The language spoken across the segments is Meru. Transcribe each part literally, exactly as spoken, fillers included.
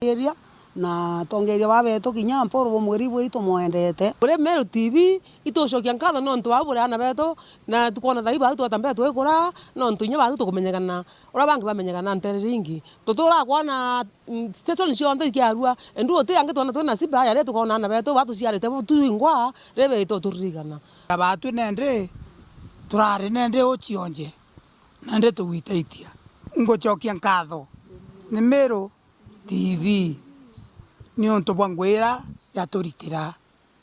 Iria na atongeria baa betu kinya mpuru bumwiri bwitu mwendete. Kuri Meru T V, itucokia nkatho nontu bau buri aana betu, na tukwona thai bau twatambia twikura, nontu inya batu tukumenyekana uria bangi bamenyekana ntere ringi. Tutura kwona, mm, station cionthe ikiarua, endu uti angi twona twina siba, yaria tukoona aana betu batuciarite bu twingwa, riria betu turirikana. Batu nendi turari nendi ucionje, nendi tugwitaitia. Ngucokia nkatho ni Meru T V, niuntu bwa ngwira yaturitira,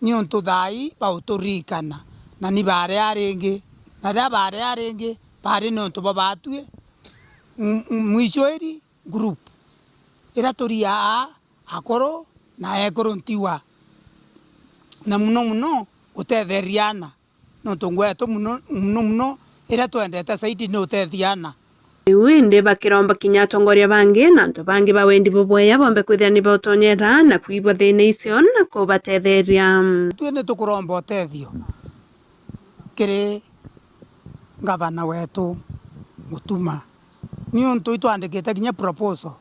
niuntu thai bauturirikana, na ni baria ringi, na riria baria ringi bari niuntu bwa batwi. M-, m-, Mwicwiri group, iria turi aa akuru na ekuru ntigwa, na muno muno gutetheria aana. Nontu ngwetu muno, muno muno iria twendete zaidi ni utethia aana. Riu indi bakiromba kinya atongoria bangi na antu bangi ba wendi bubwea bombe kwithira ni bautonyera na kwigua thina icio na kubatetheria. Tui ni tukuromba utethio kiri ngavana wetu Mutuma, niuntu itwandikite kinya proposal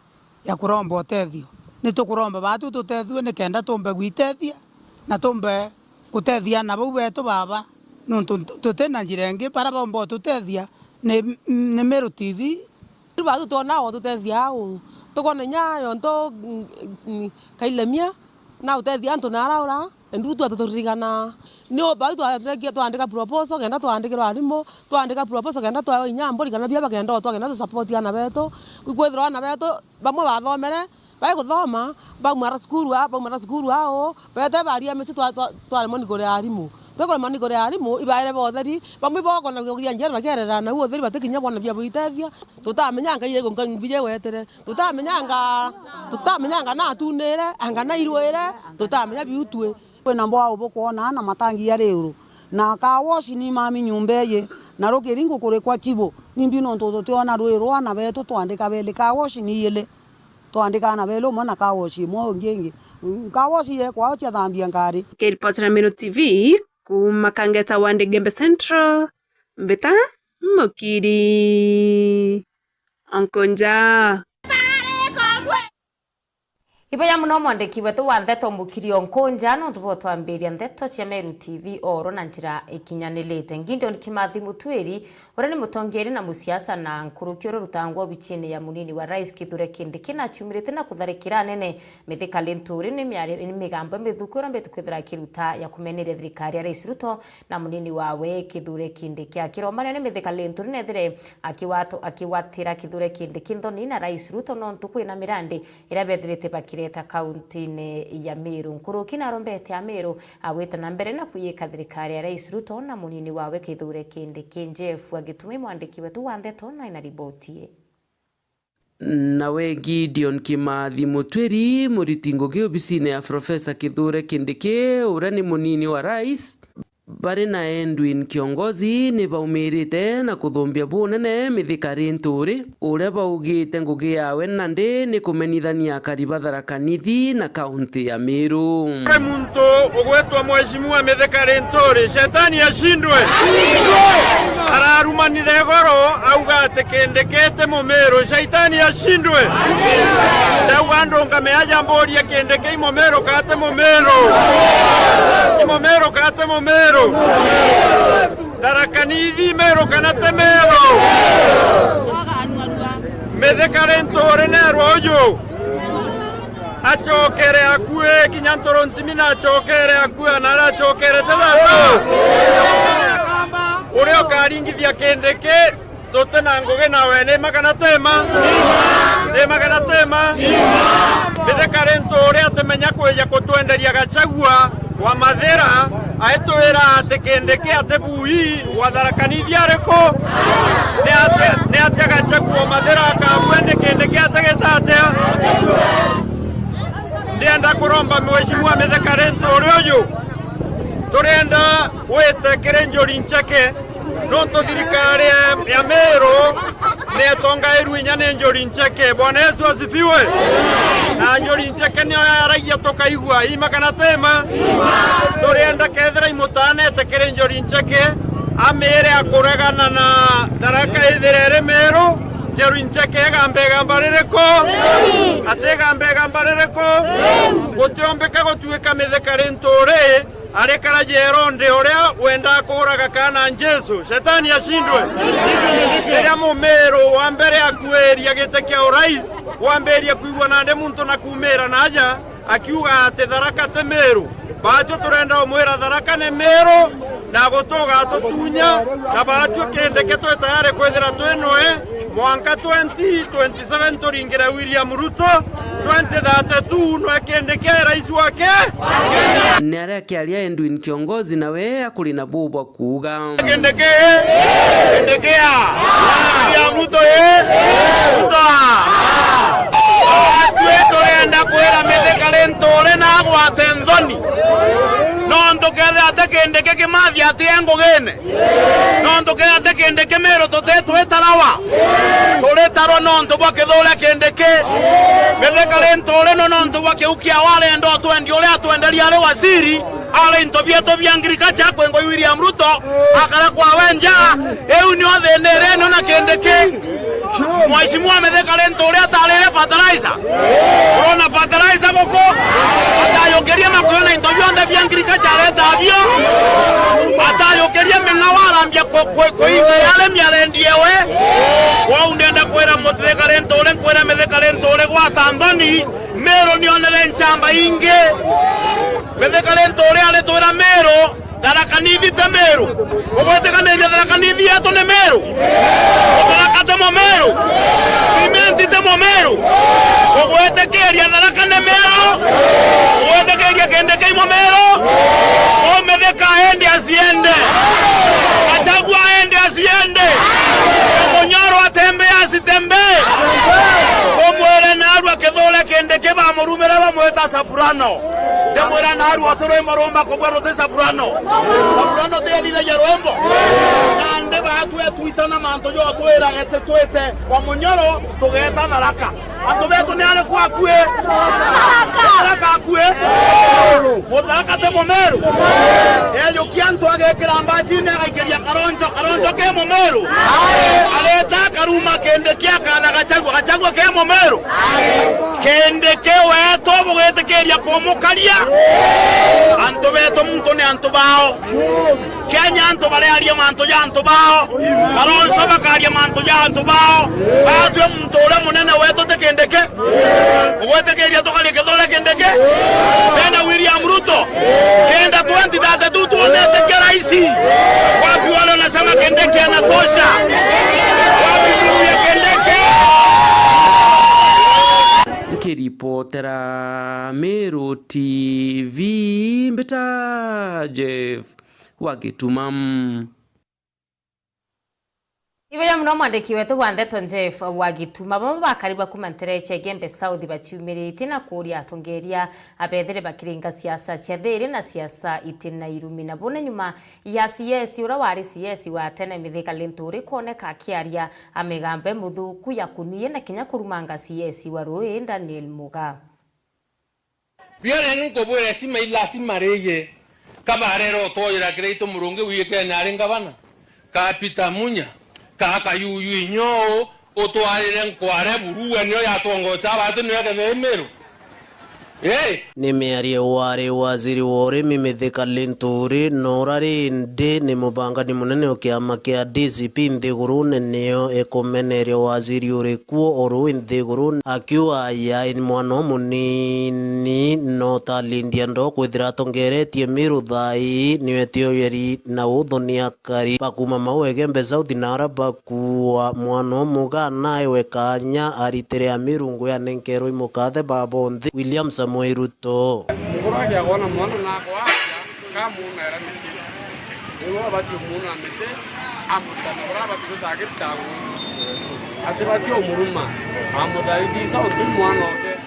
ya kuromba utethio. Ni tukuromba batu tutethue nikenda tumbe gwitethia na tumbe gutethia aana bau betu baba, nontu tuti na njira ingi. Baria baumba ututethia ni, ni Meru T V. Riu batu twona ututethia au, tukona inya yonto, mm, mm, Kailemia na utethia antu na araura. Endu tu ataturirikana. Ni o bau twarekia, twandika proposal kenda twandikirwa arimu, twandika proposal kenda twaewa inya mburi kana biaba kenda o twakenda tu support aana betu. Kwithirwa aana betu bamwe bathomere, bai kuthoma, baumara cukuru a, baumara cukuru ao, bete baria misi twa, twa, twaremwa ni kuria arimu. Twi kuremwa ni kuria arimu, ibaere ba utheri, bamwe bokona kuria njera bakerera, na u utheri batikinya bwona bia buitethia. Tutamenya Ngai ego Ngai mbije wetere. Tutamenyanga, tutamenyanga na atunire, anga na irwire, tutamenya biu twi. Kwina mbwau bukwona na matangi yari uru, na car wash ni mami nyumba iyi, na rukiri ngukurikwa chibu, nimbi nontu tutiona rwi rwa aana betu twandika beli car wash ni ili, twandika aana beli umwe na car wash imwe ungi ingi. Car wash yekwao ciathambia ngari. Kiripotera Meru T V kuma Kangeta wa Ndegembe Central, Mbita Mukiri. Onkonja. Iboya muno mwandiki wetu wa ndeto Mukiri Onkonja, nontu bwa twambiria ndeto cia Meru T V oro na njira ikinyanirite. Gideon Kimathi Mutwiri, uria ni mutongeria na musiasa na nkuruki uria urutagwa obichini ya munini wa rais Kithure Kindiki, na aciumirite na kutharikira anene Mithika Linturi ni miari-, ni migambo mithuku iria mbete kwithira akiruta ya kumeneria thirikari ya Rais Ruto na munini wawe Kithure Kindiki. Akiromania ni Mithika Linturi nethire akiwato-, akiwatira Kithure Kindiki nthoni na Rais Ruto nontu kwina mirandi iria bethirite bakireta kauntine ya Meru. Nkuruki narombete Ameru agwita na mbere na kwiyika thirikari ya Rais Ruto na munini wawe Kithure Kindiki. Jeff wa Gitumi, mwandiki wetu wa ndeto, na ina riboti ii. Nawe Gideon Kimathi Mutwiri, muriti ngugi obisine ya Profesa Kithure Kindiki, uria ni munini wa rais, bari na Edwin Kiongozi, ni baumirite na kuthumbia bunene Mithika Linturi, uria baugite ngugi yawe nandi ni kumenithania akari ba Tharaka Nithi na kaunti ya Meru. Kuri muntu ugwitwa Mheshimiwa Mithika Linturi, shetani ashindwe. Ararumanire igoro, auga ati Kindiki ti Mumiru, shaitani ashindwe. Ndauga ndungame aja mburie Kindiki i Mumiru ka ti Mumiru? I Mumiru ka ti Mumiru? Tharaka Nithi Meru kana ti Meru? Mithika Linturi nerwa uju acokere akui, kinya Nturu Ntimi na acokere akui, na aracokere ti thayo? Uria ukaringithia Kindiki, tuti na ngugi nawe, ni ma kana ti ma? Ni ma kana ti ma? Mithika Linturi atimenya kwija kutwenderia Gachagua wa Mathira, aitwira ati Kindiki ati bui wa Tharaka Nithi ariku? Ni atia, ni atia Gachagua wa Mathira akabua indi Kindiki atigita atia? Ndienda kuromba Mheshimiwa Mithika Linturi uyu, turienda wite kiri Njuri Ncheke, nontu thirikari ya, ya Meru ni etongairwe inya ni Njuri Ncheke. Bwana Yesu asifiwe. Na Njuri Ncheke nio yaragia tukaigua, i ma kana ti ma? Turienda kethira imutaanete kiri Njuri Ncheke, amire akuregana na Tharaka ithire iri Meru, Cheru Ncheke egamba igamba ririku? Ati egamba igamba ririku? Gutiombika gutuika Mithika Linturi arikara Jeronde uria wendaa kuuraga kaana Jesu. Shetani ashindwe. Riria Mumiru wa mbere akuiria giti kia urais, wambiria kwigua nandi muntu na kuumira naaja, akiuga ati Tharaka ti Miru. Baatue turenda umwira Tharaka ni Miru, na gutu ugatutunya, na baatue Kindiki twi tayari kwithira twi noe, mwanka twenty twenty-seven turingire William Ruto, twenty thirty-two noe Kindiki ae rais wa Kenya. Ni aria akiaria Edwin Kiongozi, nawe akuri na bubwa kuuga. Kindiki, Kindiki a. William Ruto ii, Ruto a. Atui turenda kwira Mithika Linturi na agwate nthoni. Nontu kethira ati Kindiki Kimathi ati e ngugine. Nontu kethira ati Kindiki Miru tuti twitarawa. Turitarwa nontu bwa kithure Kindiki. Mithika Linturi no nontu bwa kiu kia warenda utwendi uria atwenderia ari waziri. Ari into bietu bia agriculture kwingwa William Ruto, akara kwawe nja, iu nio thina iria ino na Kindiki. Mheshimiwa Mithika Linturi atarire fertilizer. Urona fertilizer guku? Atayukirie makuyu na into bionthe bia agriculture areta bio. Atayukirie ming'ao arambia ku-, ku-, kuinga yari miarendie we. Kwou ndenda kwira Mithika Linturi, nkwira Mithika Linturi gwata nthoni, Miru nionere nchamba ingi. Mithika Linturi aritwira Miru, Tharaka Nithi ti Miru. Ugwitikaniria Tharaka Nithi yetu ni Miru? Tharaka ti Mumiru? Imenti ti Mumiru? Ugwitikiria Tharaka ni Miru? Ugwitikiria Kindiki i Mumiru? Umithika ende asiende. Gachagua ende asiende. Munyoro atembee asitembee. Umwire narua kithure Kindiki bamurumire bamwita Saburano. Ndimwira narua tu rwimbo rumba kubua ruti Saburano. Saburano ti ethithagia rwimbo. Nandi baatue twitana mantu jo twira eti twite wa Munyoro tugeta Tharaka. Antu betu ni ariku akui? Tharaka akui? Mutharaka ti Mumiru? Ejukia antu agekira mbajini agaikiria Karonjo. Karonjo ke Mumiru? Areta akaruma Kindiki akana Gachagua. Gachagua ke Mumiru? Kindiki wetu bugitikiria kumukaria. Antu betu muntu ni antu bao. Kenya antu barearia mantu ja antu bao. Karonjo bakaria mantu ja antu bao. Batue muntu uria munene wetu ti Kindiki? Ugwitikiria tukarie kithure Kindiki? Bena William Ruto? Kenda twenty thirty-two tuonete kia raisi. Wapi wale wanasema Kindiki anatosha? Wapi ndugu ya Kindiki? Nkiripotera Meru T V, mbita Jeff wa Gituma. Iberia muno mwandiki wetu wa ndeto Jeff wa Gituma. Bamwe bakari ba kuma ntere cia Igembe South baciumiritie na kuuria atongeria abethire bakiringa siasa cia thiri na siasa iti na irumi. Na bune nyuma ya C S uria wari C S wa tene Mithika Linturi kwoneka akiaria amigambo imuthuku ya kunie na kinya kurumanga C S wa Rui Daniel Muga. Biore nkubwire cima ila cima rigi. Kabarera utoyira kira itu murungi wikene ari ngavana. Ka Peter Munya, ka Kayuyu inyo utwarire nkware buru we nio yatongocha abatu nio ekethire Meru. Ii. Ni miario wari waziri wa urimi Mithika Linturi, na ura rindi ni mubangani munene o kiama kia D C P nthigurune nio ikumeneria waziri uri kuo o ruu nthigurune, akiuga aya ni mwana umunini no talindia ndo kwithira atongeretie Miru thaa ii, nio etioyeri na uthoni akari bakuma mau Igembe South na ara bakuua mwana umuga naewe kanya aritire Amiru ngui anenkerwe imukathe baba onthe William Samoei Ruto. Mukuru agia kwona mwana nakwa atia, kamuunera miti. Niwe abati umuuna miti, amutana uria abati gutaa gitangu. Atibati umuruma, amutharithisa uti mwana oke,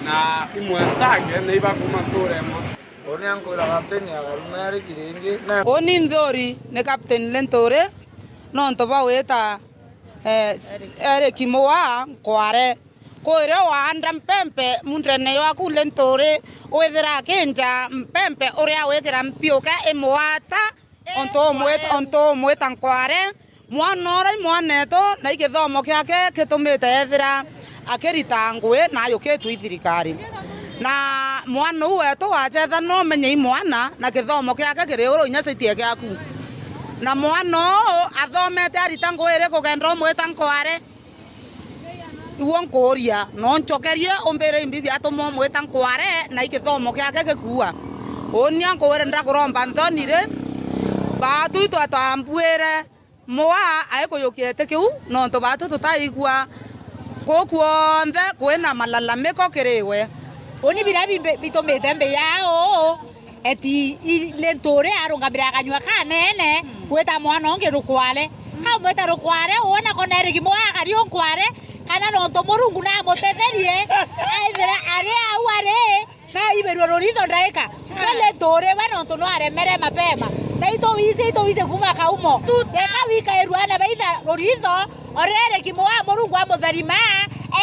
na imwensake na ibakuma ntuura imwe. Uni ankwira kapteni akaruma ari kiringi. Na uni nthuri ni kapteni Linturi, nontu bawita, eh, Eric Muga Nkware. Kwirio waanda mpempe muundene ywaku Linturi, withira akinja mpempe uria wikira mpiuka imwata, ontu umwita, ontu umwita Nkware, Mwana uria i mwanetu, na i githomo kiake gitumite ethira akirita ngui na ayukitue i thirikari. Na mwana uu wetu wachetha no menye i mwana, na githomo kiake kiri uru inya citie kiaku. Na mwana uu athomete arita ngui iriku kenda umwita nkware? Iguo nkuuria, no ncokerie umbire imbi biatuma umwita nkware na i githomo kiake gikuua? Uuni ankwire ndakuromba nthoni ri, baatu itwe twambuire Mwa aikuyukia iti kiu, nontu baatu tutaigua kuu kwonthe kwina malalamiko kiri we. Uni biria bimbi-, bitumite mbiya uu, eti i-, ni ntu uria arungamira kanyua kanene, gwita mwana ungi rukware. Kamwita rukware, wona kona Eric Mwa akari unkware, kana nontu Murungu namutetherie, aithira ari au ari, na iberua ruritho ndaika. We ni turi we nontu no aremere mapema. Na ituwici, ituwici kuma kaumo. Reka wikairua na baitha ruritho, orere kimo wa Murungu wa mutharima,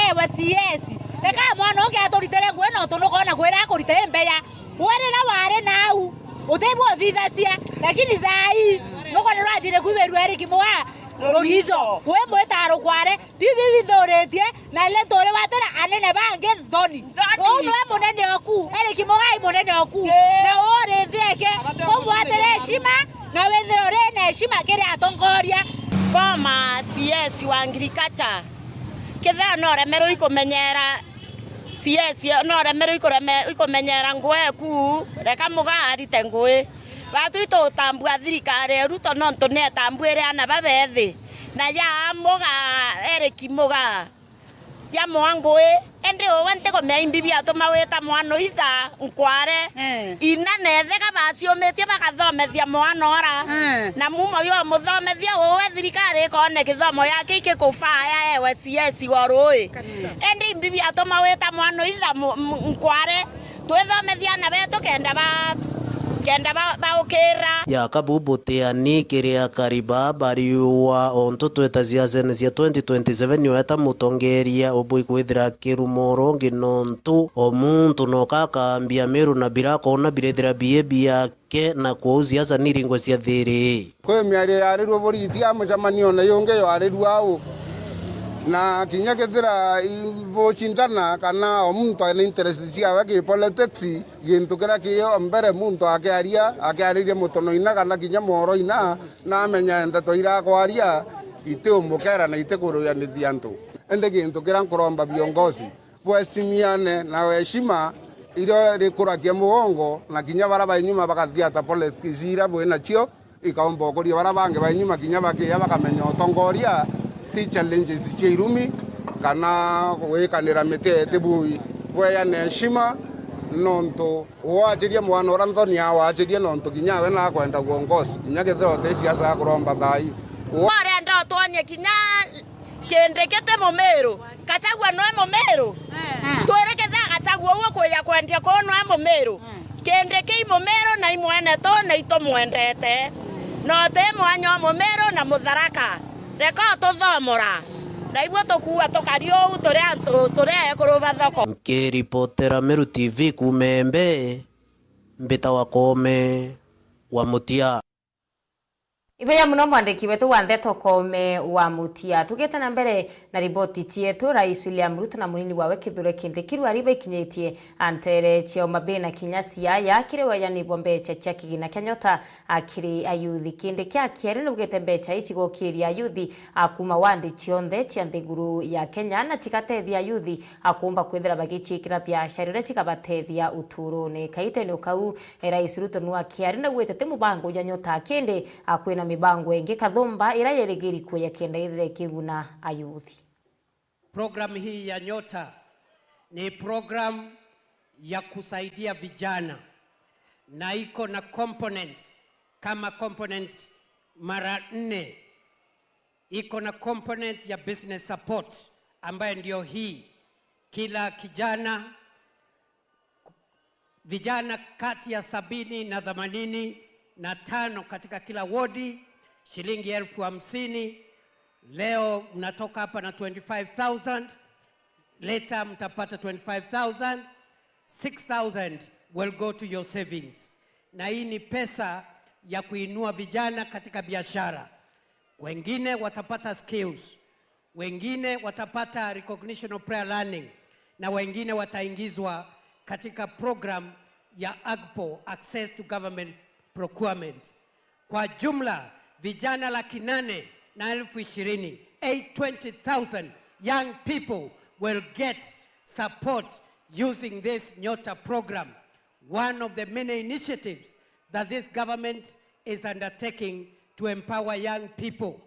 ewe C S. Reka mwana ungi aturitire ngui nontu nukona kwira akuritire mbeya. We riria wari nau, utibwo uthithacia, lakini thaa ii, nukona rwajire kwiberua eri kimo wa ruritho. We mwita rukware, bibi bithuritie, na ri turi watira anene bangi nthoni. Nthoni. Uu niwe munene oku, Eric Mugai munene oku. Ii. Na uu rithieke, kumwatira heshima, na withire uri na heshima kiri atongoria. Former C S wa agriculture, kethira no remerwe ikumenyera C S, no remerwe ikureme-, ikumenyera nguu eku, reka Mugaa arite ngui. Baatu itutambua thirikari ya Ruto nontu ni etambwire ana babethi, na ya Mugaa, Eric Mugaa, ya mwa ngui. Indi uwe ntikumenya imbi biatuma wita mwana itha nkware. Eh. Ina na ithe ka baciumitie bakathomethia mwana ura. Eh. Na mumo yo muthomethia uwe thirikari ikone githomo yake ikikufaya ewe C S wa rui. Kabisa. Indi imbi biatuma wita mwana itha mu-, mu-, nkware. Twithomethia ana betu kenda ba-, kenda ba-, baukira. Ya kabu butiani kiri akari baa bariua ontu tweta ciacene cia twenty twenty-seven, niweta mutongeria ubui kwithira kirumo rungi nontu o muntu noka akambia miru na bira akona birethira biie biake na kwou ciaca niringwe cia thiri. Kwi miario yarirue Buriti ya mucemanione yungi yarirue au, na kinya kethira i-, bucindana kana o muntu ena interest ciawe ki politics, gintu kiria kio mbere muntu akiaria, akiariria mutonoina kana kinya mworoina, na amenya ndeto iria akwaria itiumukera na itikuruyanithia antu. Indi gintu kiria nkuromba viongozi, bwesimiane na heshima iria rikuragia mugongo, na kinya baria ba inyuma bakathiata politics iria bwi nacio, ikaumba ukuria baria bangi ba inyuma kinya bakiya bakamenya utongoria ti challenges cia irumi kana gwikanira miti eti bui. Bweyane heshima, nontu wachiria mwana uria nthoni awachiria nontu kinya we nakwenda uongozi, kinya kethira uti siasa akuromba thai. Urenda utwonie kinya Kindiki ti Mumiru. Gachagua nwe Mumiru. Eh. Twirikite Gachagua uguo kuya kwendia kuu nwe Mumiru. Eh. Kindiki i Mumiru na i mwene tu na itumwendete. No ti mwanya o Mumiru na Mutharaka. Reka ututhomora. Na ibuo tukuua tukari uu turi antu, turi ekuru ba thoko. Nkiripotera Meru T V kuuma Embe, mbita wa Koome wa Mutia. Iberia muno mwandiki wetu wa ndeto Koome wa Mutia. Tugite na mbere na riboti cietu, Rais William Ruto na munini wawe Kithure Kindiki rwari baikinyitie antere cia Homa Bay na kinya Siaya kiri weyani bwa mbecha cia kigina kia Nyota akiri ayuthi. Kindiki akiaria naugite mbecha ici igukiria ayuthi a kuuma wandi cionthe cia nthiguru ya Kenya na cigatethia ayuthi a kuumba kwithira bagiciikira biashara iria cikabatethia uturone. Kaitene o kau, Rais Ruto nu akiaria naugite ti mubango ja Nyota kindi, a kwina mibango ingi kathumba iria yerigiri kueja kenda ithire ikiguna ayuthi. Programu hii ya Nyota ni programu ya kusaidia vijana na iko na component kama component mara nne. Iko na component ya business support ambayo ndio hii, kila kijana, vijana kati ya sabini na themanini na tano katika kila wodi, shilingi elfu hamsini. Leo mnatoka hapa na twenty-five thousand, later mtapata twenty-five thousand, six thousand will go to your savings. Na hii ni pesa ya kuinua vijana katika biashara. Wengine watapata skills, wengine watapata recognition of prior learning, na wengine wataingizwa katika program ya AGPO, Access to Government Procurement. Kwa jumla, vijana laki nane na elfu ishirini, eight twenty thousand young people will get support using this Nyota program. One of the many initiatives that this government is undertaking to empower young people.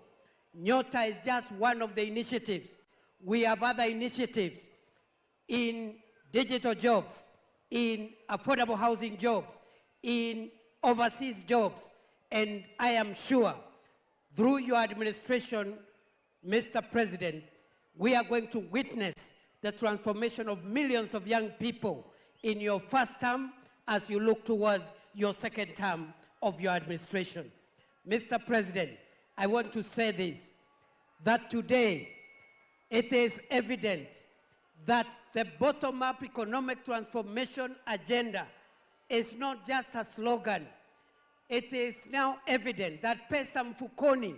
Nyota is just one of the initiatives. We have other initiatives in digital jobs, in affordable housing jobs, in overseas jobs, and I am sure through your administration, Mister President, we are going to witness the transformation of millions of young people in your first term as you look towards your second term of your administration. Mister President, I want to say this, that today it is evident that the bottom-up economic transformation agenda is not just a slogan. It is now evident that pesa mfukoni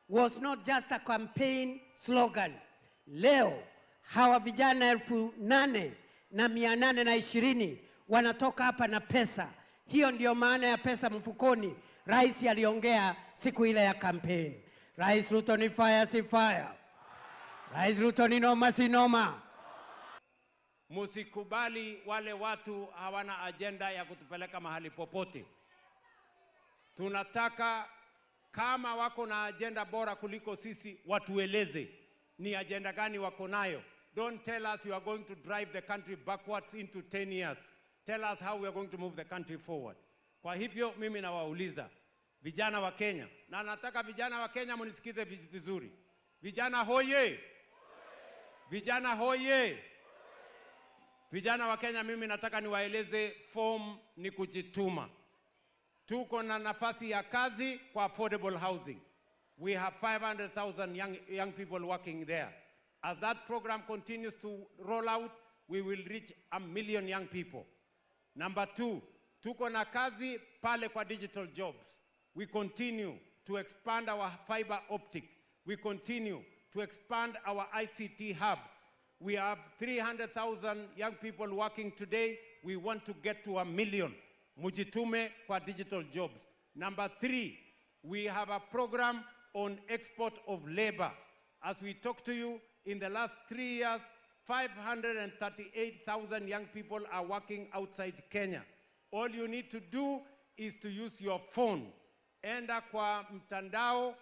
was not just a campaign slogan. Leo, hawa vijana elfu nane na mia nane na ishirini wanatoka hapa na pesa. Hiyo ndio maana ya pesa mfukoni rais aliongea siku ile ya campaign. Rais Ruto ni fire, si fire? Rais Ruto ni noma, si noma? Musikubali wale watu hawana ajenda ya kutupeleka mahali popote. Tunataka, kama wako na ajenda bora kuliko sisi, watueleze ni ajenda gani wako nayo. Don't tell us you are going to drive the country backwards into ten years. Tell us how we are going to move the country forward. Kwa hivyo, mimi nawauliza vijana wa Kenya, na nataka vijana wa Kenya munisikize vi-, vizuri. Vijana hoye! Vijana hoye! Vijana wa Kenya, mimi nataka niwaeleze, form ni kujituma. Tuko na nafasi ya kazi kwa affordable housing. We have five hundred thousand young, young people working there. As that program continues to roll out, we will reach a million young people. Number two, tuko na kazi pale kwa digital jobs. We continue to expand our fiber optic. We continue to expand our I C T hubs. We have three hundred thousand young people working today. We want to get to a million. Mujitume kwa digital jobs. Number three, we have a program on export of labor. As we talk to you, in the last three years, five hundred and thirty-eight thousand young people are working outside Kenya. All you need to do is to use your phone. Enda kwa mtandao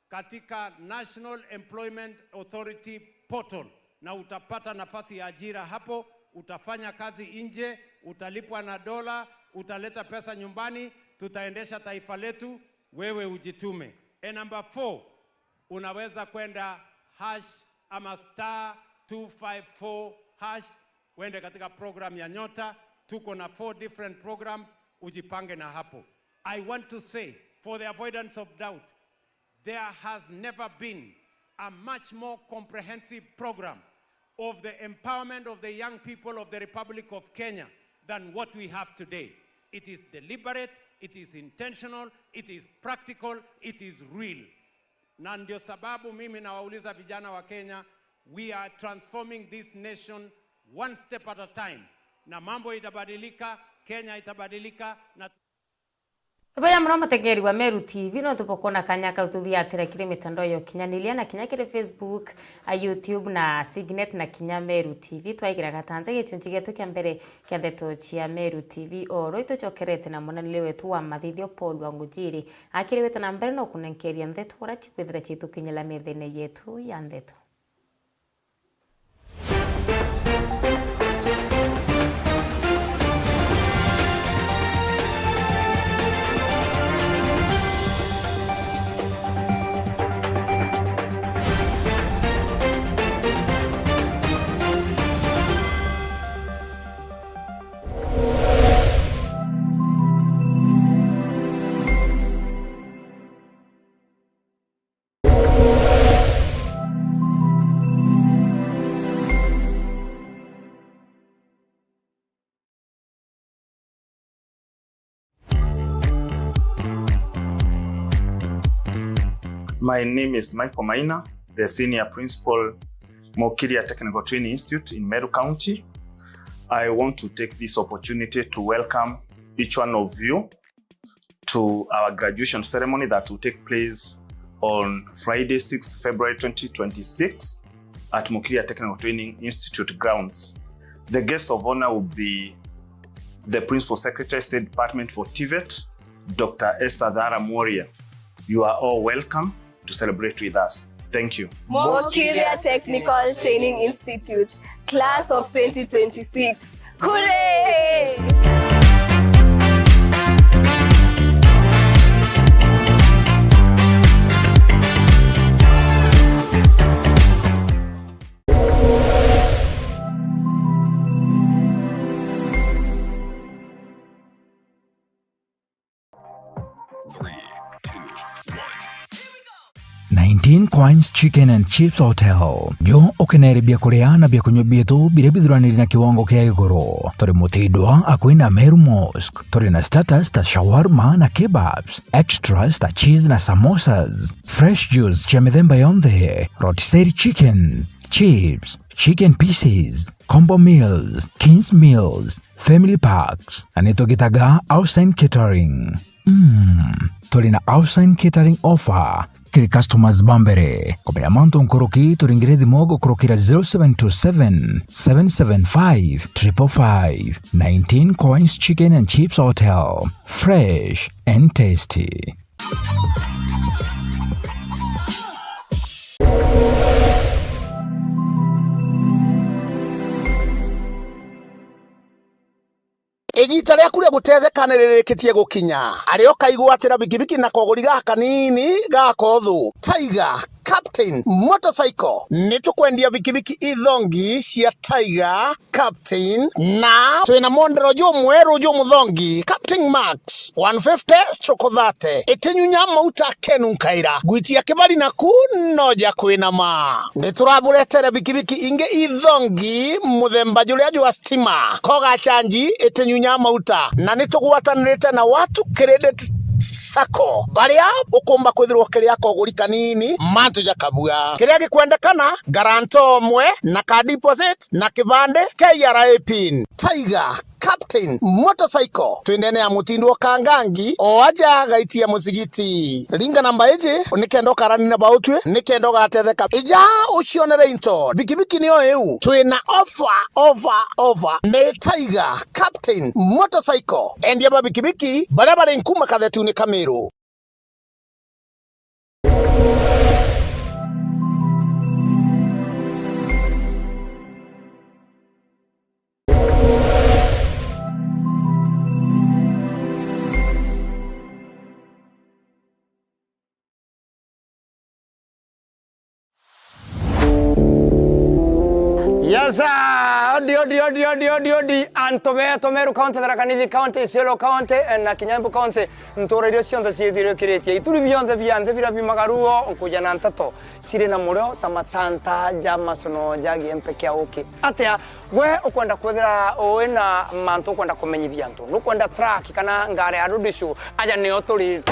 katika National Employment Authority portal na utapata nafasi ya ajira hapo. Utafanya kazi nje, utalipwa na dola, utaleta pesa nyumbani, tutaendesha taifa letu, wewe ujitume. And number four, unaweza kwenda hash ama star two five four hash, uende katika program ya Nyota. Tuko na four different programs, ujipange na hapo. I want to say, for the avoidance of doubt, there has never been a much more comprehensive program of the empowerment of the young people of the Republic of Kenya than what we have today. It is deliberate, it is intentional, it is practical, it is real. Na ndio sababu mimi nawauliza vijana wa Kenya, we are transforming this nation one step at a time. Na mambo itabadilika, Kenya itabadilika, na Bwega mono mutengeri wa Meru T V, no tubokwona kanya kau tuthiatira kiri mitandao ya ukinyaniria na kinya kiri Facebook, a YouTube na Signet na kinya Meru T V. Twaigira gatanja gichunchi gietu kia mbere kia ndeto cia Meru T V. O ru itucokerete na munanire wetu wa mathithio Paul Wangujiri akiriwite na mbere no kunenkeria ndeto uria cikwithira citukinyira methene yetu ya ndeto. My name is Michael Maina, the Senior Principal, Mukiria Technical Training Institute in Meru County. I want to take this opportunity to welcome each one of you to our graduation ceremony that will take place on Friday, sixth February twenty twenty-six at Mukiria Technical Training Institute grounds. The guest of honor will be the Principal Secretary, State Department for TVET, Doctor Esther Thara Mworia. You are all welcome to celebrate with us. Thank you. Mukiria Technical Training Institute, class of twenty twenty-six. Hooray! Three, two, one. Nineteen Coins Chicken and Chips Hotel. Jo ukenere bia kuria na bia kunywa bietu biria bithuraniri na kiwango kia iguru. Turi Mutindwa, akui na Meru Mosque. Turi na starters ta shawarma na kebabs, extras ta cheese na samosas, fresh juice cia mithemba yonthe, rotisserie chickens, chips, chicken pieces, combo meals, kings meals, family packs, na nitugitaga Outside Catering. Mm, turi na Outside Catering offer kiri customers ba mbere. Kumenya mantu nkuruki, turingire thimu gukurukira zero seven two seven, seven seven five, triple five. Nineteen Coins Chicken and Chips Hotel. Fresh and tasty. Igiita riaku ria gutetheka ni ririkitie gukinya. Ario kaigwatira bikibiki na koguri gaka kanini ga kothu. Tiger Captain Motorcycle. Ni tukwendia bikibiki ithongi cia Tiger Captain, na twina mondero jumweru jumuthongi, Captain Max, one fifty stroke thirty. Itinyunya mauta kenu nkaira. Gwitia kibari naku no ja kwinama. Ni turaburetere bikibiki ingi ithongi muthemba juria jwa stima. Koga chanji, itinyunya mauta. Na ni tugwatanirite na Watu Credit Sacco, baria ukumba kwithirwa ukiria koguri kanini mantu ja kabua. Kiria gikwendekana, guarantor umwe na ka deposit na kibande, K R A pin. Tiger Captain Motorcycle, twindene ya Mutindwa Kangangi, o aja gaitia musigiti. Ringa namba iji nikenda ukarani na bautwi, nikenda ugatetheka. Ija ucionere into, bikibiki niyo iu. Twina offer, offer, offer. Ni Tiger Captain Motorcycle. Endia ba bikibiki baria bari nkuma kathetune ka Meru. Yes, sir. Odi, odi, odi, odi, odi, odi. Antu betu Meru County, Tharaka Nithi County, Isiolo County, eh, na kinya Embu County, ntura iria cionthe ciithiurukiritie. Ituri bionthe bia nthi biria biumaga ruo, nkuja na nteto ciri na murio ta matanta ja macono ja giempe kia uki. Atia? Gwe ukwenda kwithira wi na mantu ukwenda kumenyithia antu, nukwenda track kana ngari ya road show, aja nio turi.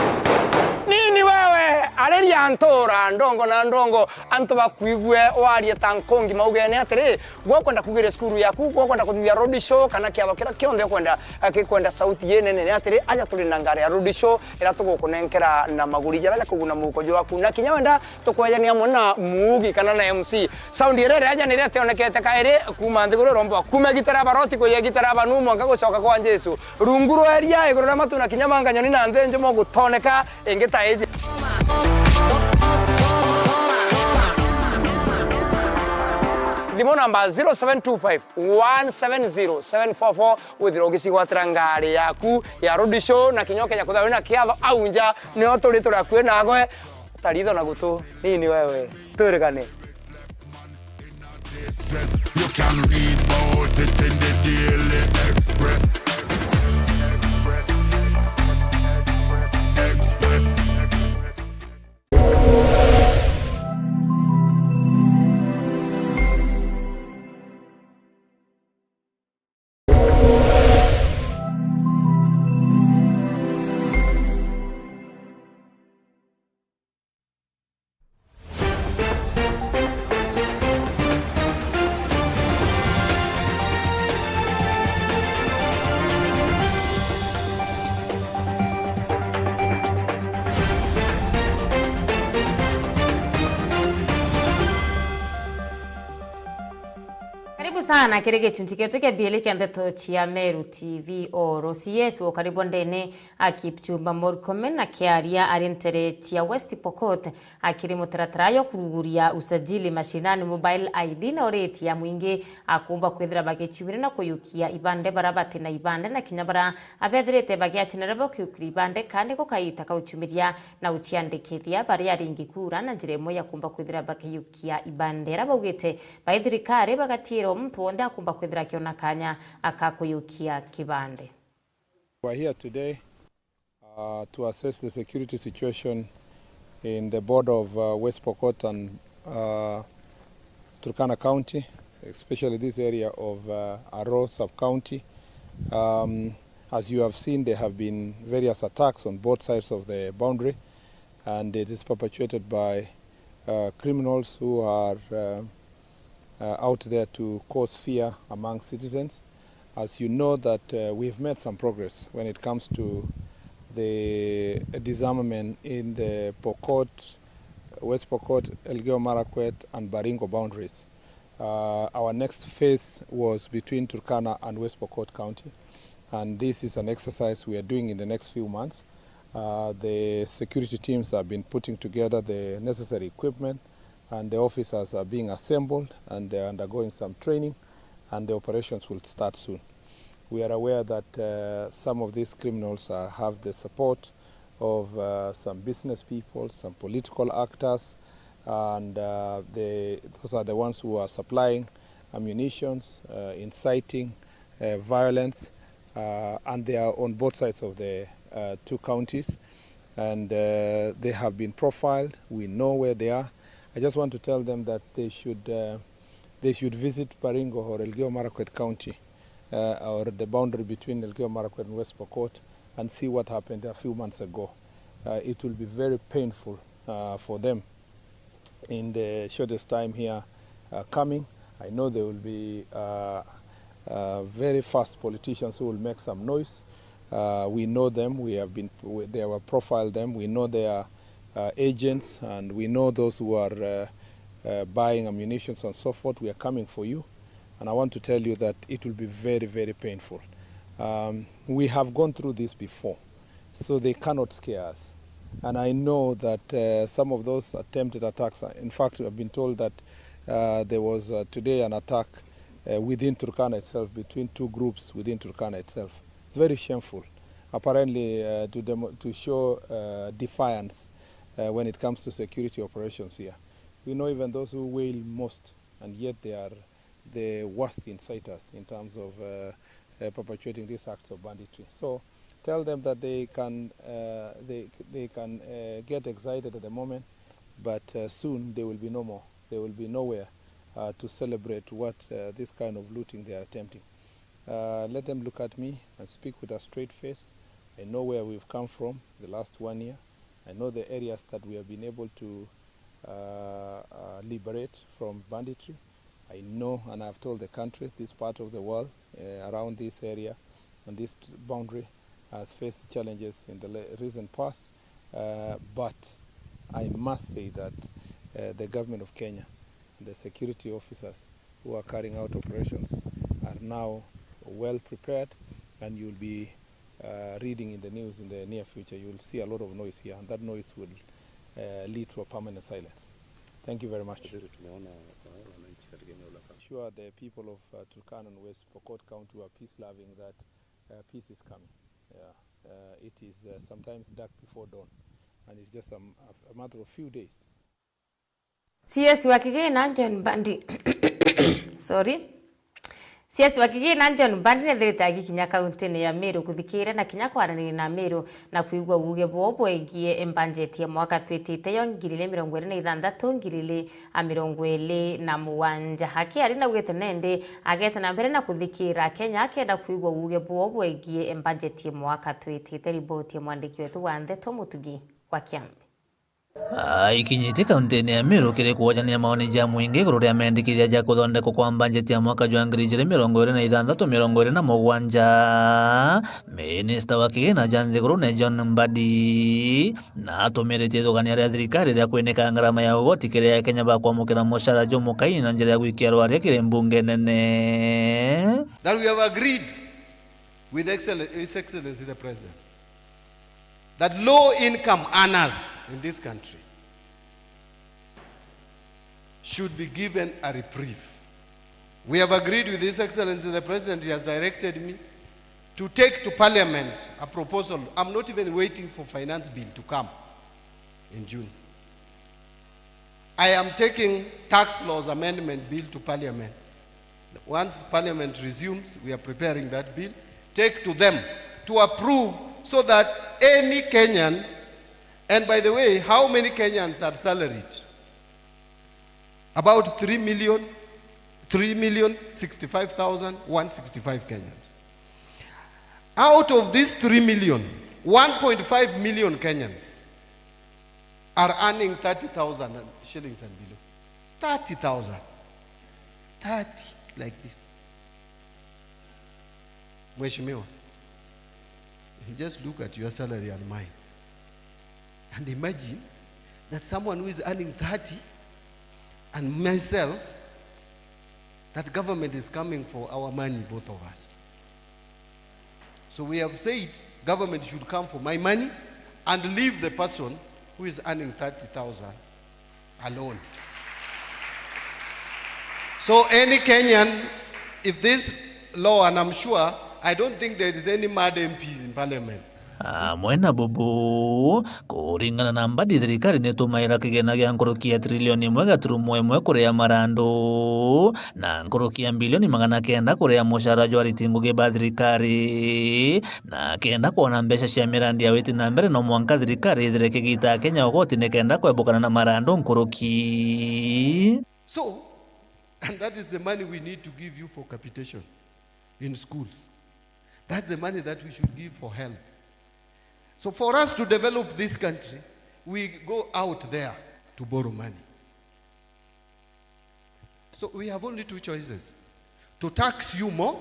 Nini wewe, ariria ntura ndongo na ndongo, antu bakwigue warie ta nkungi maugene atiri, gwe ukwenda kugiria cukuru yaku, gwe ukwenda kuthithia road show, kana kiatho kiria kionthe ukwenda, eh, gikwenda sauti inene ni atiri, aja turi na ngari ya road show, iria tugukunenkera na maguri jaria ja kuguna muhuko jwaku. Na kinya wenda tukwejania amwe na muugi kana na M C. Sound iria iraja niria tionekete kairi kuuma nthiguru iromba. Kuuma gitara baroti kuya gitara banu mwanka gucoka kwa Jesu. Rungu rwa iria, iguru ria matu na kinya manga nyoni na nthi njumo gutoneka ingi ta iji. Thimu namba zero seven two five, one seven zero, seven four four, withirwa ugicigwatira ngari yaku ya road show na kinya ukeja kwithirwa wina kiatho au nja, nio turi turi akui nagwe. Taritho na gutu nini wewe. Twirigane. You can read about it in the Daily Express. Express. Na kiri gichunchi gietu kia biiri kia ndeto cia Meru T V, Oro C S wa ukari bwa ndene a Kipchumba Murkomen akiaria ari ntere cia West Pokot akiri mutaratara yo kuruguria usajili mashinani mobile I D na uritie amwingi akumba kwithira bagichiwire na kuyukia ibande bara bati na ibande na kinya bara abethirite bagiachinira bakiukira ibande kandi gukaita kauchumiria na uciandikithia bari aringi kura na njira imwe ya kumba kwithira bakiyukia ibande. Ara baugite bai thirikari bagatiira o muntu wonthe akumba kwithira akiona kanya akakuyukia kibande. We're here today uh, to assess the security situation in the border of uh, West Pokot and uh, Turkana County, especially this area of uh, Aro sub-county. Um, as you have seen, there have been various attacks on both sides of the boundary, and it is perpetuated by uh, criminals who are uh, uh, out there to cause fear among citizens. As you know that uh, we've made some progress when it comes to the disarmament in the Pokot, West Pokot, Elgeyo Marakwet and Baringo boundaries. Uh, our next phase was between Turkana and West Pokot County, and this is an exercise we are doing in the next few months. Uh, the security teams have been putting together the necessary equipment, and the officers are being assembled and they're undergoing some training, and the operations will start soon. We are aware that uh, some of these criminals uh, have the support of uh, some business people, some political actors, and uh, they, those are the ones who are supplying ammunitions, uh, inciting uh, violence, uh, and they are on both sides of the uh, two counties, and uh, they have been profiled. We know where they are. I just want to tell them that they should uh, they should visit Baringo or Elgeyo Marakwet County, uh, or the boundary between Elgeyo Marakwet and West Pokot, and see what happened a few months ago. Uh, it will be very painful uh, for them in the shortest time here uh, coming. I know they will be uh, uh, very fast politicians who will make some noise. Uh, we know them. We have been, we, they have profiled them. We know their uh, agents, and we know those who are uh, uh, buying ammunitions and so forth. We are coming for you, and I want to tell you that it will be very, very painful. Um, we have gone through this before, so they cannot scare us. And I know that uh, some of those attempted attacks, uh, in fact, I've been told that uh, there was uh, today an attack uh, within Turkana itself, between two groups within Turkana itself. It's very shameful. Apparently, uh, to, demo- to show uh, defiance uh, when it comes to security operations here. We know even those who wail most, and yet they are the worst inciters in terms of uh, uh, perpetuating these acts of banditry. So tell them that they can uh, they they can uh, get excited at the moment, but uh, soon they will be no more. They will be nowhere uh, to celebrate what uh, this kind of looting they are attempting. Uh, let them look at me and speak with a straight face. I know where we've come from the last one year. I know the areas that we have been able to uh, uh, liberate from banditry. I know, and I've told the country, this part of the world uh, around this area and this boundary has faced challenges in the le- recent past. Uh, but I must say that uh, the government of Kenya and the security officers who are carrying out operations are now well prepared, and you'll be uh, reading in the news in the near future, you'll see a lot of noise here, and that noise will uh, lead to a permanent silence. Thank you very much. Waziri, tumeona wananchi katika eneo la Kang'o. Sure, the people of uh, Turkana and West Pokot County were peace loving, that uh, peace is coming. Yeah. Uh, it is uh, sometimes dark before dawn, and it's just a, a matter of few days. C S wa Kigina John Bandi sorry C S wa Kigina John Bandi nethirite agikinya kauntini ya Meru kuthikira na kinya kwaranira na Meru na kwigua uuge bwoo bwegie mbanjeti ya mwaka twitite yo ngiri ili mirongo iri na ithanthatu, ngiri ili a mirongo iri na mugwanja. Akiari naugite nendi agete na mbere na kuthikira Kenya akenda kwigua uuge bwoo bwegie mbanjeti ya mwaka twitite. Riboti ya mwandiki wetu wa ndeto Mutugi wa Kiambi. Aikinyitie kaunti-ini ya Meru kiri kwojania maoni ja mwingi iguru ria mendikithia ja kuthondekwa kwa mbanjeti ya mwaka jwa ngiri ijiri mirongo iri na ithanthatu mirongo iri na mugwanja, minista wa kigina ja nthigurune John Mbadi na atumiritie ithugania ria thirikari ria kwinika ngarama ya ugoti kiri Akenya ba kwamukira mucara jumukai na njira ya gwikia rwaria kiri mbunge nene. That we have agreed with Excellen-, His Excellency the President that low income earners in this country should be given a reprieve. We have agreed with His Excellency the President, he has directed me to take to Parliament a proposal. I'm not even waiting for Finance Bill to come in June. I am taking Tax Laws Amendment Bill to Parliament. Once Parliament resumes, we are preparing that bill. Take to them to approve so that any Kenyan, and by the way, how many Kenyans are salaried? About three million, three million sixty-five thousand one sixty-five Kenyans. Out of these three million, one point five million Kenyans are earning thirty thousand shillings and below. Thirty thousand. Thirty, like this. Mheshimiwa, just look at your salary and mine. And imagine that someone who is earning thirty and myself, that government is coming for our money, both of us. So we have said government should come for my money and leave the person who is earning thirty thousand alone. So any Kenyan, if this law, and I'm sure, I don't think there is any mad M Ps in parliament. Amwe na bubu, kuringana na Mbadi, thirikari nitumaira kigina gia nkuruki ya trilioni imwe gaturumo imwe kuria marandu, na nkuruki ya mbilioni magana kenda kuria mucara jwa ariti ngugi ba thirikari. Na kenda kwona mbeca cia mirandi ya witi na mbere, no mwanka thirikari ithire kigita Kenya ugoti nikenda kwebukana na marandu nkuruki. So, and that is the money we need to give you for capitation in schools. That's the money that we should give for health. So for us to develop this country, we go out there to borrow money. So we have only two choices: to tax you more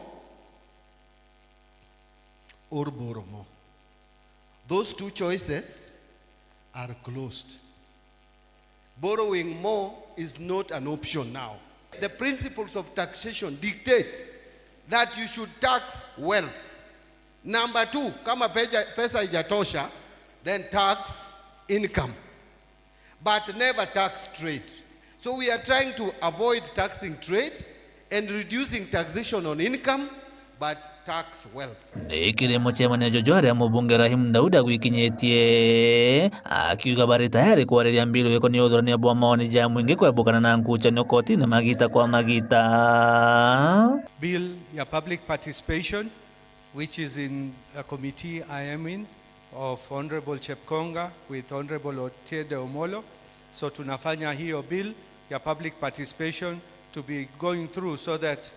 or borrow more. Those two choices are closed. Borrowing more is not an option now. The principles of taxation dictate that you should tax wealth. Number two, kama peja-, pesa haijatosha, then tax income. But never tax trade. So we are trying to avoid taxing trade and reducing taxation on income, but tax wealth. Ni kiri mucemanio juju aria mubunge Rahim Daudi agwikinyitie, akiuga bari tayari kwariria mbiru ikonie uthurania bwa maoni ja mwingi kwebukana na nkucanio kotini magita kwa magita. Bill ya public participation, which is in a committee I am in, of Honorable Chepkonga with Honorable Otiende Omolo. So tunafanya hiyo bill ya public participation to be going through so that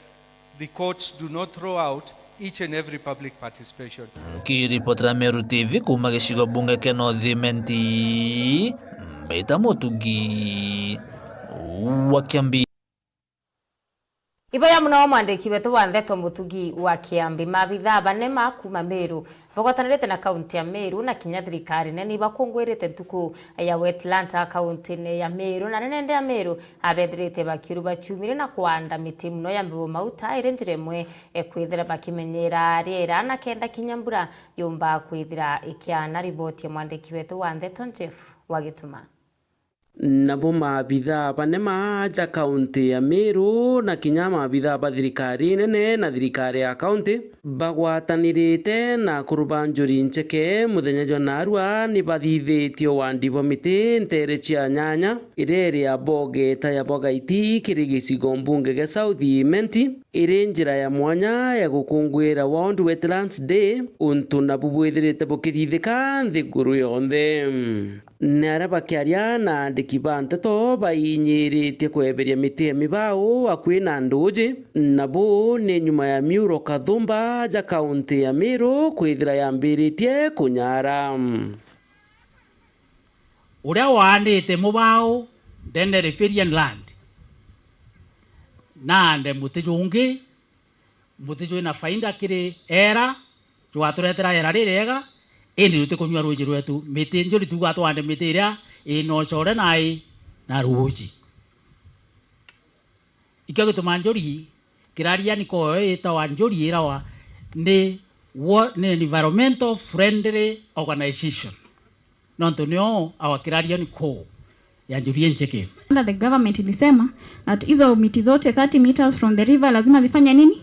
the courts do not throw out each and every public participation. Nkiripotera Meru T V kuuma gicigo bunge kia North Imenti, Mbaita Mutugi wa Kiambi. Iboya mono mwandiki wetu wa ndeto Mutugi wa Kiambi. Maabithaa bane ma kuuma Meru bagwatanirite na kaunti ya Meru na kinya thirikari nene ibakungwirite ntuku ya wetland kaunti-ini ya Meru, na nene nde ya Meru abethirite bakiuru baciumire na kwanda miti mono ya mbibu mauta iri njira imwe e kwithira bakimenyera riera na kenda kinya mbura yumba kwithira ikiana. Riboti ya mwandiki wetu wa ndeto Jeff wa Gituma. Nabo maabithaa bane ma ja kaunti ya Meru na kinya maabithaa ba thirikari nene na thirikari ya kaunti bagwatanirite na akuru ba Njuri Ncheke muthenya jwa naarua ni bathithitie wandi bwa miti nteere cia nyanya iria iri ya boge ta ya Bwagaiti kiri gicigo mbunge gia South Imenti, iri njira ya mwanya ya gukunguira World Wetlands Day, untu nabu bwithirite bukithithika nthiguru yonthe. Ni aria bakiaria na andiki ba nteto bainyiritie kweberia miti ya mibao akui na nduuji, na buu ni nyuma ya miuro kathumba ja kaunti ya Meru kwithira yambiritie kunyara. Uria waandite mubao ndene riparian land, naande muti jungi, muti jwina faida kiri era, jwaturetera era ririega, indi rutikunyua ruuji rwetu. Miti njuri tuuga twande miti iria ina ucore nai na ruuji. Ikio gituma njuri, Kirarian Core itawa njuri irawa ni wo-, ni environmental friendly organization. Nontu nio our Kirarian Core ya njuri incheke. Under the government ilisema that hizo miti zote thirty meters from the river lazima zifanye nini?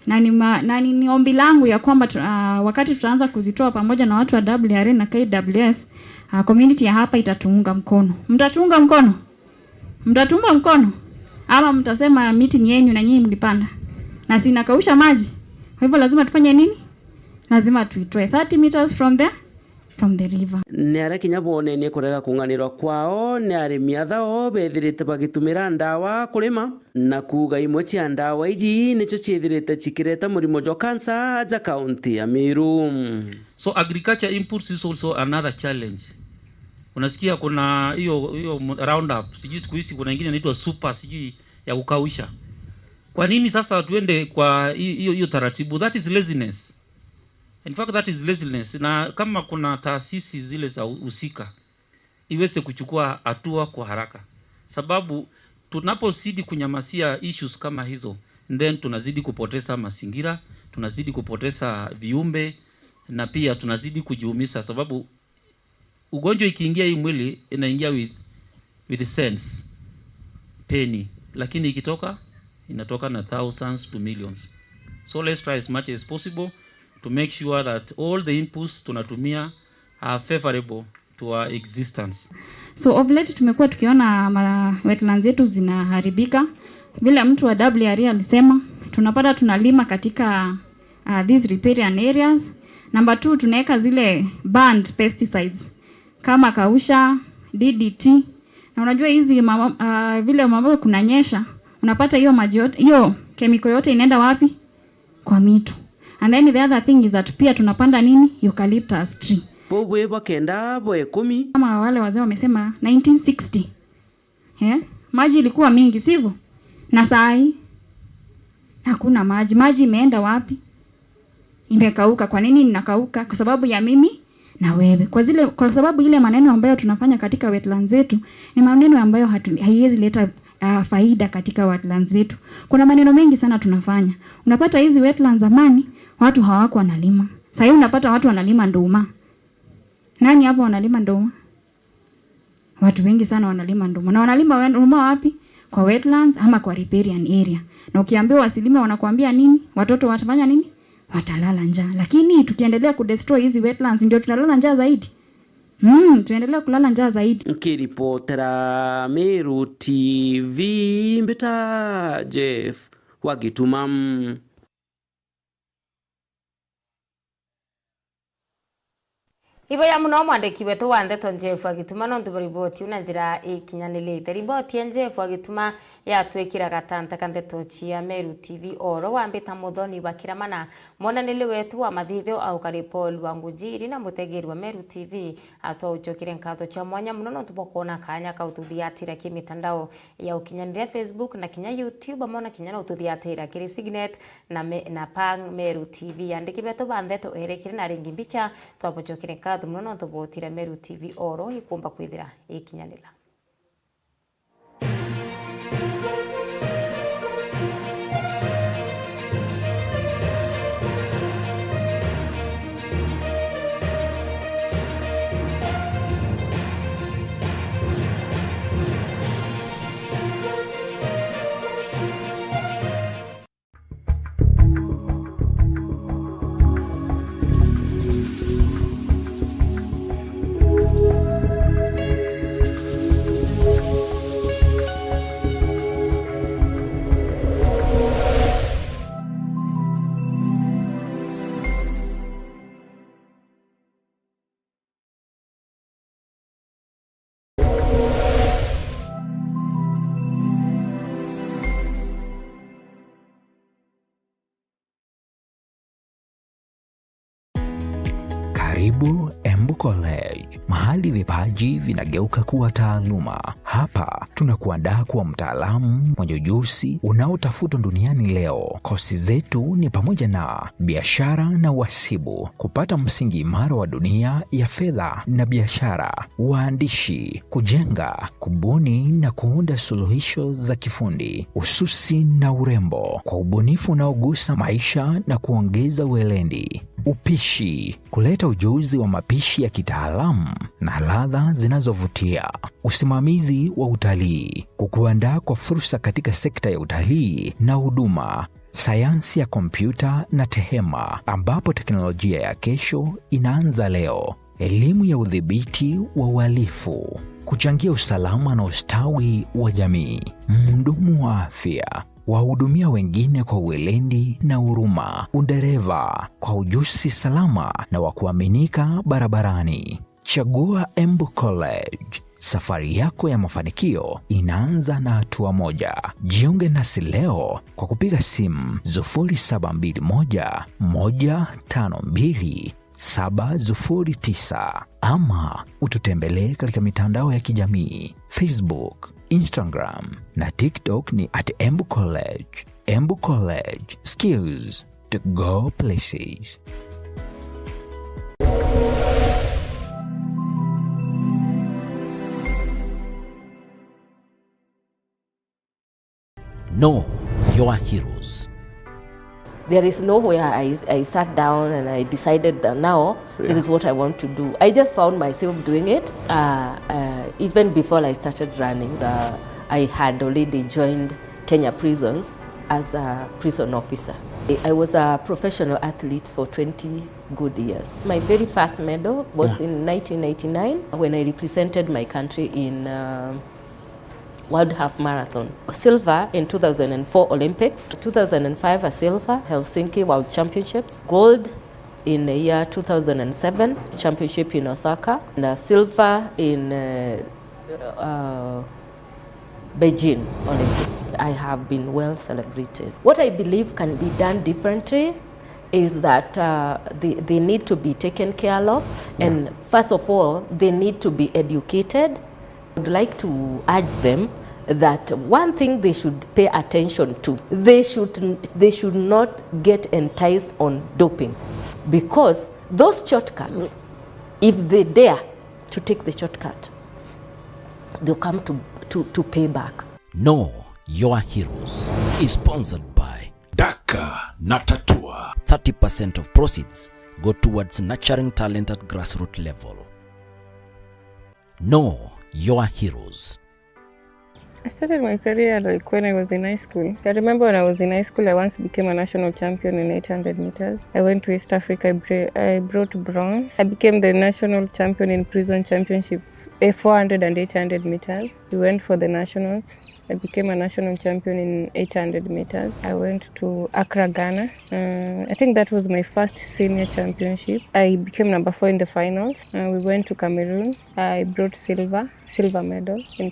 Na ni ma-, na ni, ni ombi langu ya kwamba tu-, ah, wakati tutaanza kuzitoa pamoja na watu wa W R A na K W S, ah, community ya hapa itatuunga mkono. Mtatuunga mkono? Mtatuunga mkono? Ama mtasema miti ni yenyu na nyinyi mlipanda? Na sinakausha maji. Kwa hivyo lazima tufanye nini? Lazima tuitoe thirty meters from the, from the river. Ni aria kinya bonenie kurega kung'anirwa kwao ni arimi athao bethirite bagitumira ndawa kurima, na kuuga imwe cia ndawa iji nicio ciithirite cikireta murimo jwa kansa aja kaunti ya Meru. So agriculture inputs is also another challenge. Unasikia kuna hiyo, hiyo mu-, Roundup, sijui siku hizi kuna ingine inaitwa super, sijui ya kukausha. Kwa nini sasa tuende kwa hi-, hiyo, hiyo taratibu? That is laziness. In fact, that is laziness. Na kama kuna taasisi zile za husika, iweze kuchukua hatua kwa haraka, sababu tunapozidi kunyamasia issues kama hizo, then tunazidi kupoteza mazingira, tunazidi kupoteza viumbe, na pia tunazidi kujiumiza, sababu ugonjwa ikiingia hii mwili inaingia with, with cents, peni, lakini ikitoka inatoka na thousands to millions. So let's try as much as possible to make sure that all the inputs tunatumia are favorable to our existence. So of late tumekuwa tukiona ma wetlands zetu zinaharibika. Vile mtu wa W R A alisema, tunapata tunalima katika, uh, these riparian areas. Number two, tunaweka zile banned pesticides kama kausha, D D T. Na unajua hizi mama-, uh, vile mambo kunanyesha, unapata hiyo maji yote, hiyo kemiko yote inaenda wapi? Kwa mito. And then the other thing is that pia tunapanda nini? Eucalyptus tree. Bou bwi bwa kenda bwa ikumi. Kama wale wazee wamesema nineteen sixty. Eh? Maji ilikuwa mingi, sivyo? Na saa hii hakuna maji. Maji imeenda wapi? Imekauka. Kwa nini inakauka? Kwa sababu ya mimi na wewe. Kwa zile, kwa sababu ile maneno ambayo tunafanya katika wetlands zetu ni maneno ambayo hatu-, haiwezi leta, ah, faida katika wetlands zetu. Kuna maneno mengi sana tunafanya. Unapata hizi wetlands zamani, watu hawakuwa wanalima. Saa hii unapata watu wanalima nduma. Nani hapo wanalima nduma? Watu wengi sana wanalima nduma. Na wanalima wen-, nduma wapi? Kwa wetlands ama kwa riparian area. Na ukiambiwa wasilime, wanakuambia nini? Watoto watafanya nini? Watalala njaa. Lakini tukiendelea kudestroy hizi wetlands, ndio tutalala njaa zaidi. Mm, tunaendelea kulala njaa zaidi. Nkiripotera Meru T V, mbita Jeff wa Gituma. Iboya muno mwandiki wetu wa ndeto Jeff Agituma nontu bwa riboti iu na njira ikinyanirite. Riboti ya Jeff Agituma yatwikira gatanta ka ndeto cia Meru T V oro wambita muthoni bakira mana. Mwananiri wetu wa mathithio aukari Paul Wangujiri na mutegeri wa Meru T V atwaucokire nkatho cia mwanya muno nontu bwa kwona kanya ka ututhiatira ki mitandao ya ukinyaniria Facebook na kinya YouTube, amwe na kinya na ututhiatira kiri Signet na me-, na Pang Meru T V. Andiki betu ba ndeto erekire na ringi mbicha, twabucokire nkatho muno nontu bwa utira Meru T V oro ikumba kwithira ikinyanira. Karibu M College, mahali vipaji vinageuka kuwa taaluma. Hapa tunakuandaa kuwa mtaalamu mwenye ujuzi unaotafutwa duniani leo. Kosi zetu ni pamoja na biashara na uhasibu, kupata msingi imara wa dunia ya fedha na biashara, uandishi, kujenga, kubuni na kuunda suluhisho za kifundi, ususi na urembo, kwa ubunifu unaogusa maisha na kuongeza weledi, upishi, kuleta ujuzi wa mapishi ya kitaalamu na ladha zinazovutia, usimamizi wa utalii, kukuandaa kwa fursa katika sekta ya utalii na huduma, sayansi ya kompyuta na tehema, ambapo teknolojia ya kesho inaanza leo, elimu ya udhibiti wa uhalifu, kuchangia usalama na ustawi wa jamii, mhudumu wa afya, wahudumia wengine kwa uweledi na huruma, udereva kwa ujuzi salama na wa kuaminika barabarani. Chagua Embu College. Safari yako ya mafanikio inaanza na hatua moja. Jiunge nasi leo kwa kupiga simu sufuri saba mbili moja, moja tano mbili, saba sufuri tisa ama ututembelee katika mitandao ya kijamii, Facebook, Instagram na TikTok ni at Embu College. Embu College, skills to go places. Know your heroes. There is nowhere I, I sat down and I decided that now this is what I want to do. I just found myself doing it, uh, uh, even before I started running. Uh, I had already joined Kenya prisons as a prison officer. I, I was a professional athlete for twenty good years. My very first medal was in nineteen ninety-nine when I represented my country in, uh, World Half Marathon. Silver in two thousand four Olympics, two thousand five a silver, Helsinki World Championships, gold in the year two thousand seven, championship in Osaka, and a silver in, uh, uh, Beijing Olympics. I have been well celebrated. What I believe can be done differently is that, uh, they, they need to be taken care of, and first of all, they need to be educated. I would like to urge them that one thing they should pay attention to, they should, they should not get enticed on doping, because those shortcuts, if they dare to take the shortcut, they'll come to, to, to pay back. Know your heroes is sponsored by Daka na Tatua. Thirty percent of proceeds go towards nurturing talent at grassroots level. Know your heroes. I started my career, like, when I was in high school. I remember when I was in high school, I once became a national champion in eight hundred meters. I went to East Africa, I, bra- I brought bronze. I became the national champion in prison championship, eh, four hundred and eight hundred meters. We went for the nationals. I became a national champion in eight hundred meters. I went to Accra, Ghana. Uh, I think that was my first senior championship. I became number four in the finals. Uh, we went to Cameroon. I brought silver, silver medal. In...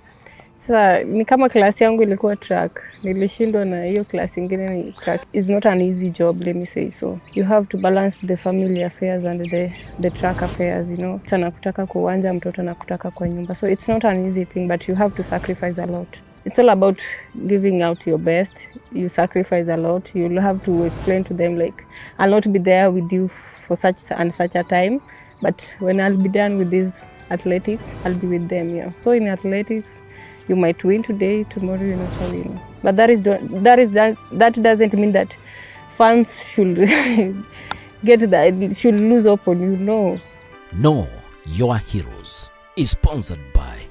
Sasa ni kama class yangu ilikuwa track, nilishindwa na hiyo class ingine ni track. It's not an easy job, let me say so. You have to balance the family affairs and the, the track affairs, you know. Mtu anakutaka kwa uwanja, mtoto anakutaka kwa nyumba. So it's not an easy thing, but you have to sacrifice a lot. It's all about giving out your best. You sacrifice a lot. You'll have to explain to them, like, "I'll not be there with you for such and such a time, but when I'll be done with this athletics, I'll be with them." Yeah. So in athletics, you might win today, tomorrow you're not a winner. But that is do- that is that, that doesn't mean that fans should get that, should lose hope on you. No. Know your heroes is sponsored by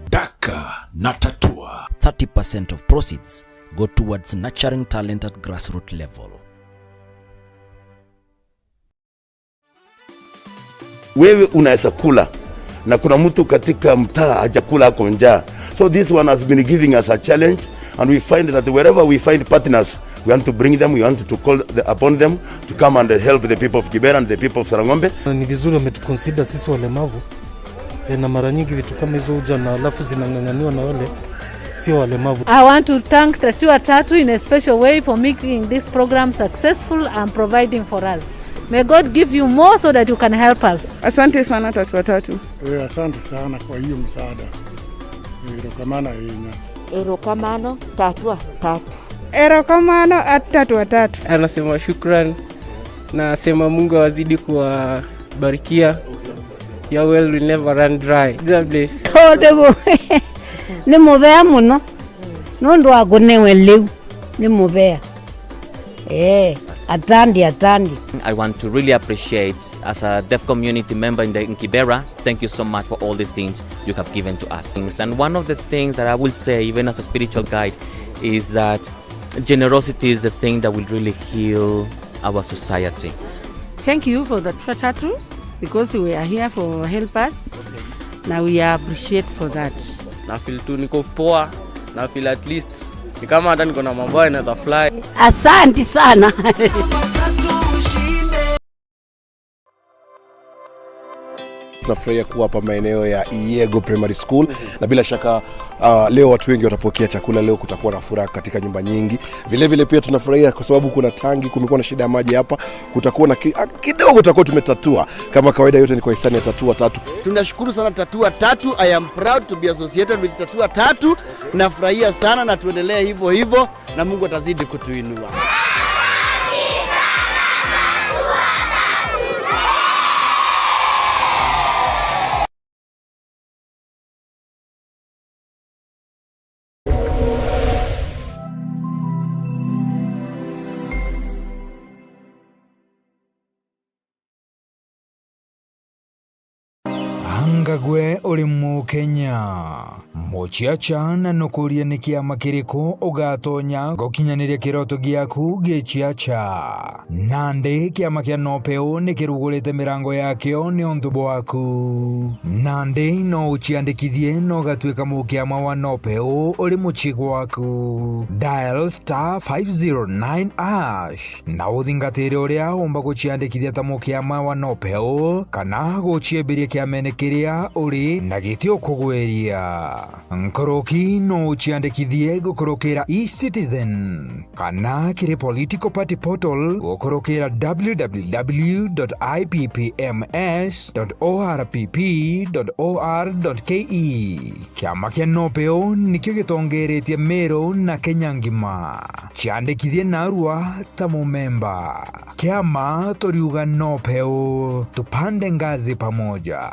Daka na Tatua. Thirty percent of proceeds go towards nurturing talent at grassroots level. Wewe unaweza kula na kuna mtu katika mtaa hajakula, ako njaa. So this one has been giving us a challenge, and we find that wherever we find partners, we want to bring them, we want to call the, upon them to come and help the people of Kibera and the people of Sarang'ombe. Ni vizuri wametuconsider sisi walemavu. E, na mara nyingi vitu kama hizo huja na alafu zinang'ang'aniwa na wale sio walemavu. I want to thank Tatua Tatu in a special way for making this program successful and providing for us. May God give you more so that you can help us. Asante sana Tatu wa Tatu. Eh, asante sana kwa hiyo msaada. Erokamano inya. Erokamano Tatu wa Tatu. Erokamano at Tatu wa Tatu. Anasema shukran. Nasema Mungu awazidi kuwabarikia. Your well will never run dry. God bless. Tondu ni mubea muno. Nondu wa kunewe liu ni mubea. Eh, atandi, atandi. I want to really appreciate, as a deaf community member in the, in Kibera, thank you so much for all these things you have given to us. And one of the things that I will say, even as a spiritual guide, is that generosity is the thing that will really heal our society. Thank you for the Tatu wa Tatu, because we are here for help us. Na we are appreciate for that. Na feel tu niko poa, na feel at least ni kama hata niko na mabawa inaweza fly. Asante sana. Tunafurahia kuwa hapa maeneo ya Iyego Primary School, na bila shaka, ah, leo watu wengi watapokea chakula. Leo kutakuwa na furaha katika nyumba nyingi. Vile vile pia tunafurahia kwa sababu kuna tangi, kumekuwa na shida ya maji hapa, kutakuwa na ki-, ah, kidogo tutakuwa tumetatua. Kama kawaida, yote ni kwa hisani ya Tatu wa Tatu. Tunashukuru sana Tatu wa Tatu. I am proud to be associated with Tatu wa Tatu. Nafurahia sana na tuendelee hivyo hivyo, na Mungu atazidi kutuinua. Anga gwe uri Mukenya, muciaca, na nukuria ni kiama kiriku ugatonya gukinyaniria kiroto giaku giciaca? Nandi kiama kia Nopeu ni kirugurite mirango yakio ni untu bwaku. Nandi no uciandikithie na ugatuika mukiama wa Nopeu uri mucii gwaku. Dial star five zero nine hash na uthingatire uria umba guciandikithia ta mukiama wa Nopeu kana guciembiria kiamene kiria uri na giti ukugwiria. Nkuruki no uciandikithie gukurukira eCitizen kana kiri political party portal gukurukira www dot ippms dot orpp dot or dot ke. Kiama kia Nopeu nikio gitongeretie Meru na Kenya ngima. Ciandikithie narua ta mumemba. Kiama turiuga Nopeu, tupande ngazi pamoja.